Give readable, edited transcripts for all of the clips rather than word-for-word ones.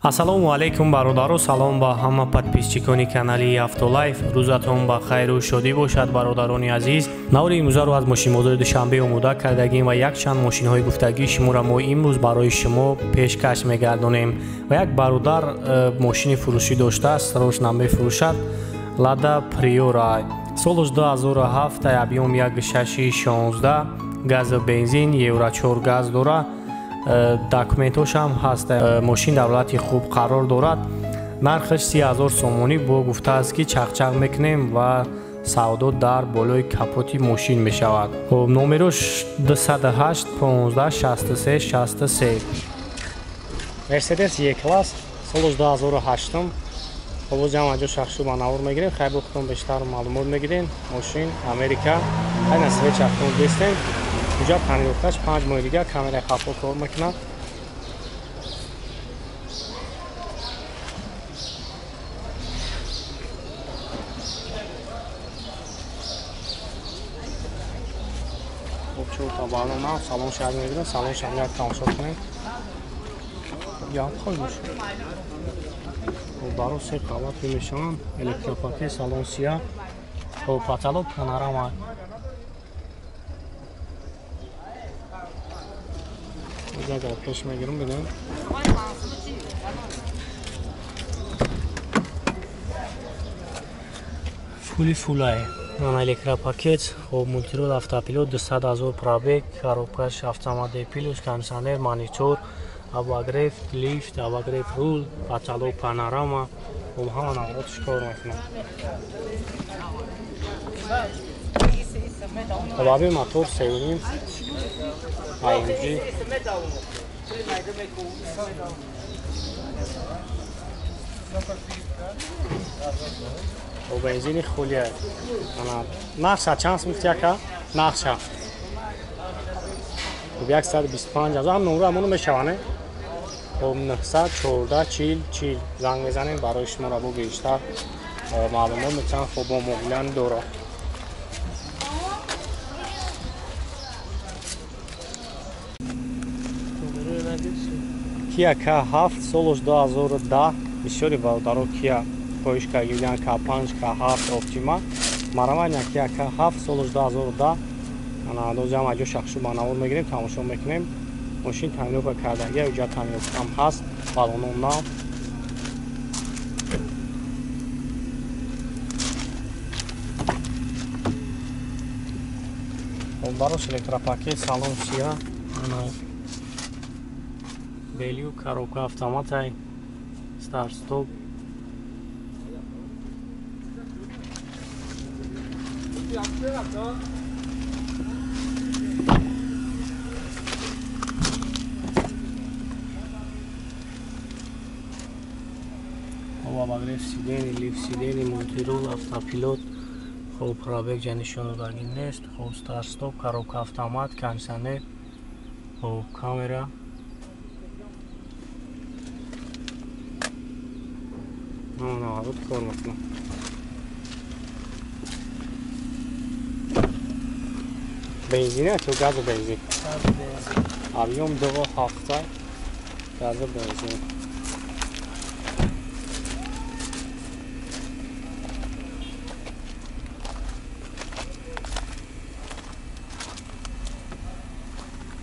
Ассалому алайкум бародаро, салом ба ҳама подписчикони канали Автолайф. Рӯзатон ба хайру шодӣ бошад, бародарони азиз. Навори имрӯзаро аз мошинбозори Душанбе омода кардагим ва якчанд мошинҳои гуфтагии шуморо мо имрӯз барои шумо пешкаш мегардонем. Ва як бародар мошини фурӯшӣ доштааст, срочно мефурӯшад. Лада Приора солаш 2007, объём 1.6 16, газу бензин, Евро 4 газ дора. Документҳошам ҳаст. Мошин дар ҳолати хуб қарор дорад. Нархаш 30 000 сомонӣ бо гуфтааст, ки чақчақ мекунем ва савдо дар болои капоти мошин мешавад. Хоб, номерош 208 15 63 63. Мерседес Е класс, солаш 2008. Хоб, ҷамъ ҷо шахшу ба навор мегирем. Хайр, бо худтон бештар маълумот мегирем. Мошин Америка, хайна свечи автомобилистем. Уҷа тонировкаш 5 моҳи дигар, камераи қафо кор мекунад. Хоб, чорта баллона, салон шаҳр мегирем, салон шаҳр як тамошо кунем. Як хоҳиш. Хоб, баро се қабат мешаванд, электропакет, салон сия. Хоб, потолок панорама. Агар пеш мегирам, бинем. Фули фулай. Мана электропакет, хоб, мультирул, автопилот, 200 ҳазор пробег, коробкаш автомат плюс, кондиционер, монитор, обогрев, лифт, обогрев рул, потолок панорама. Хоб, ҳама наворотш кор мекунад. Хоб, аби мотор 3.5 AMG. Хоб, бензини хулия. Ана нархша чанд сум яка? Нархша. Хоб, 125 ҳазор ҳам номро ҳамоно мешаване. Хоб, 914 40 40 занг мезанем, барои шуморо бо бештар маълумот метавон. Хоб, бо мобилан дора. Kia K7, солаш 2010. Бисёри бародаро Kia хоҳиш кардагиан, K5, K7, Optima. Мараманя Kia K7, солаш 2010. Ана дозам аҷо шахшу ба навор мегирем, тамошо мекунем. Мошин тонировка кардагия, уҷа тонировкам ҳаст, баллоно нав. Хоб, барош электропакет, салон сия. Ана белю, коробка автоматай, старт стоп. Обогрев сидений, лифт сидений, мультирул, автопилот. Хоб, пробег ҷа нишон додагӣ нест. Хоб, старт стоп, коробка автомат, кондиционер, хоб, камера. Наоборот кор мекунам. Бензин ё газу бензин? Объём 2.7, газу бензин.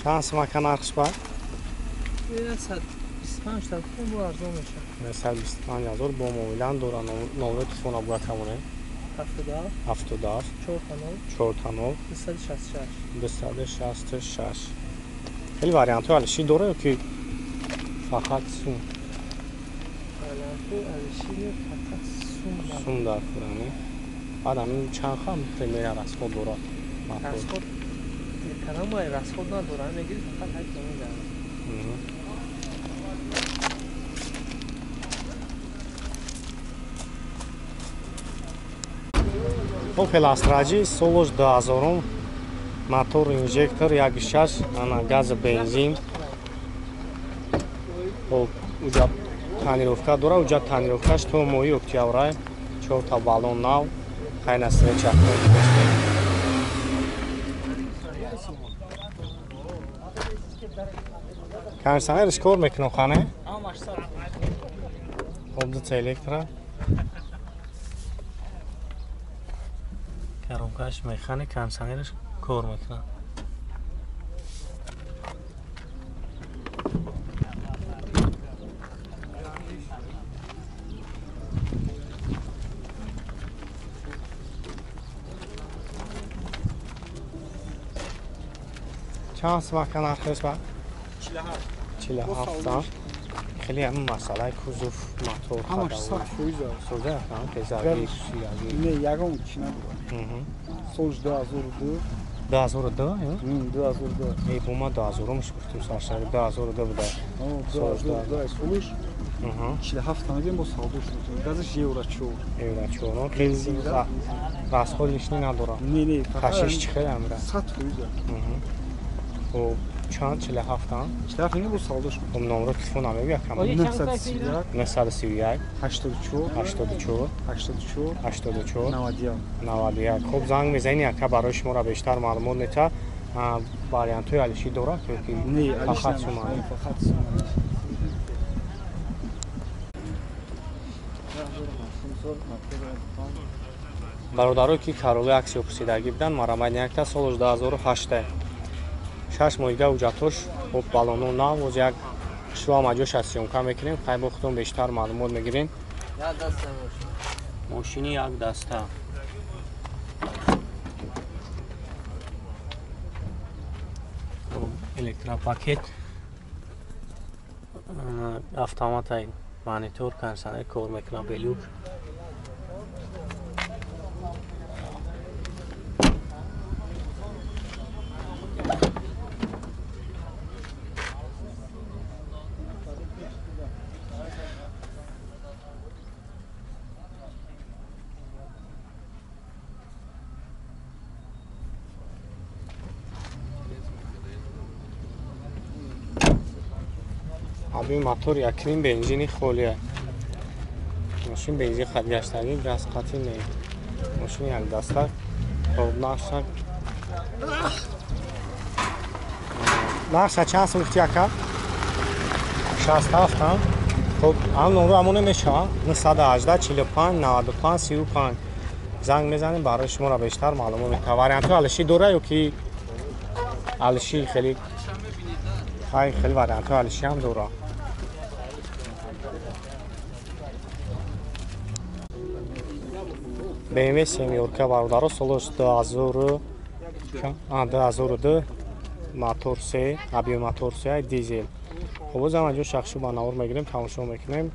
Чанд сумака нархш бар? 125 та бо арзон мешавад. 125 ҳазор бо мобилан дора. Номери телефона бояд ҳамоне. 77 77 4 4 0 266. 266. Хеле вариантҳои алиши дора ё ки фақат сум? Вариантҳои алиши фақат сум. Сум дар хӯрани. Баъд ҳамин чанд хам примерно расход дорад? Расход экономай расход надорад, мегири фақат 8 сомон дар. Opel Astra J, солаш 2000, мотор инжектор 1.6, ана газ бензин. Хоб, уҷа тонировка дора, уҷа тонировкаш то моҳи октябрай, чорта баллон нав, хайна свеча. Кондиционерш кор мекунад, хане? Хоб дута электро. Коробкаш механик, кондиционераш кор мекунад. Чанд сумака нархеш ба? 47 сом. Хеле ҳам масъалаи кузов, мотор, ҳамаш 100% аст. Соза ҳам тезаги, сигаги. Не, ягон чи надорад. Солш 2002. 2002, ё? 2002. Эй, бо ма 2000-мш гуфтем, саршари 2002 буда. 2002 солш. 47 мегем бо савдо шуд. Газаш евро 4. Евро 4. Хеле расход лишний надорад. Не, не, кашиш чи хеле амра. 100%. Хоб чанд 47 ам? 47 мегем бо савдо шуд. Хоб номро телефон намегӯ якам. 931 931 84 84 84 84 91 91. Хоб занг мезанӣ яка барои шуморо бештар маълумот мета. Вариантҳои алиши дорад ё ки не, алиш фақат сумани? Фақат сумани. Бародарое ки Каролои аксиё пурсидагӣ буданд, марамайни якта солш 2008. 6 моҳига ҳуҷҷатош бо балоно нав, боз як шуам аҷош аз съёмка мекунем, хай бо худтон бештар маълумот мегирем. Мошини як даста. Электропакет, автоматай, монитор, кондиционер кор мекунад, белюк. Аби мотор якним бензини холия. Мошин бензин хат гаштагӣ, газ қатӣ не. Мошин як даста. Хоб нарша. Нарша чанд сум гуфти ака? 67 ам. Хоб ам номро амоне мешава 918 45 95 35. Занг мезанем барои шуморо бештар маълумот мета. Вариантҳои алиши дора ё ки алиши хеле хай хеле вариантҳои алиши ҳам дора. BMW семёрка бародаро солаш 2002 мотор се, объем мотор се, дизел. Хоб боз ҳам аҷо шахшу ба навор мегирем, тамошо мекунем.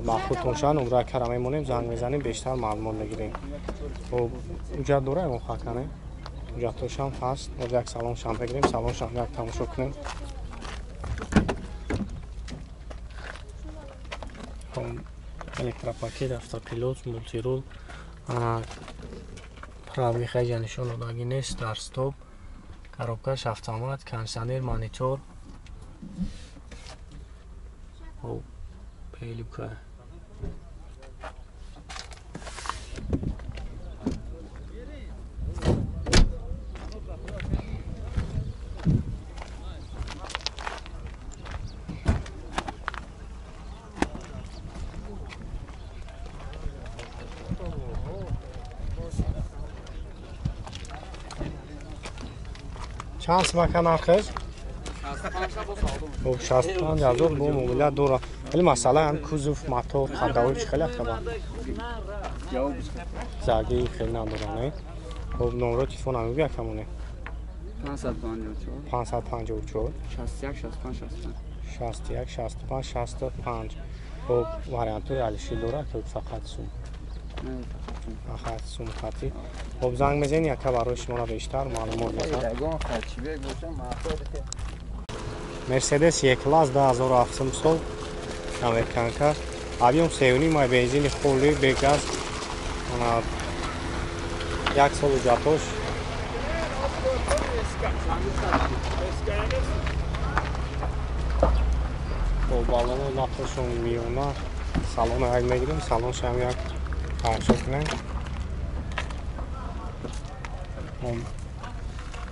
Махутон ша номра кара мемонем, занг мезанем, бештар маълумот мегирем. Хоб ҳуҷҷат дора ягон хакане? Ҳуҷҷатҳошам ҳаст. Боз як салоншам мегирем, салоншам як тамошо кунем. Хоб электропакет, автопилот, мултирул. Правый хайҷа нишон додагӣ нест, дар стоп, коробкаш автомат, кондиционер, монитор. Хоб пелюка. Чанд сумака нархеш? 65 ҳазор бо муомила дора. Вале масъала ҳам кузов, мотор, ходовой чи хеле хабар. Заги хеле надора, не? Хоб номро телефон ҳам мегӯ якамоне. 554 554 61 65 65 61 65 65. Хоб вариантҳои алиши дора ки фақат сум. Фақат сум хати. Хоб занг мезанӣ яка барои шуморо бештар маълумот медиҳам. Мерседес Е-класс 2007 сол, американка. Объем 3,5 май бензини холи, бе газ. Як сол ҳуҷҷатош. Хоб балоно латошон миёна. Салона як мегирем, салоншам як тамошо кунем.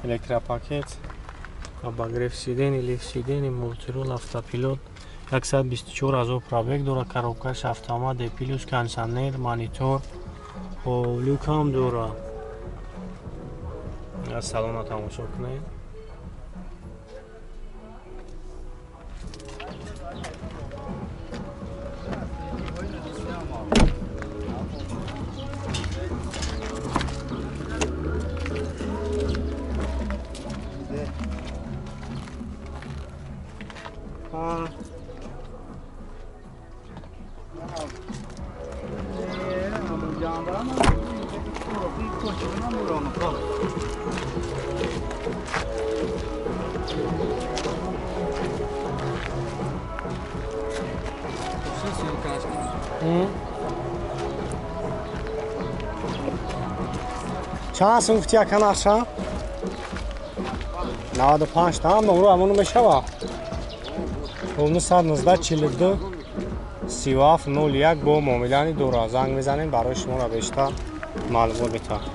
Электропакет, обогрев сидений, лифт сидений, мультирул, автопилот, 124 000 пробег дорад, коробкаш автомат, D плюс, кондиционер, монитор, люк ҳам дорад. Аз салона тамошо кунед. Чанд сум гуфти ака нақша? 95 та ҳам номро ҳамоно мешава. 919 42 37 01 бо муомилани дора занг мезанем, барои шуморо бештар маълумот метаҳам.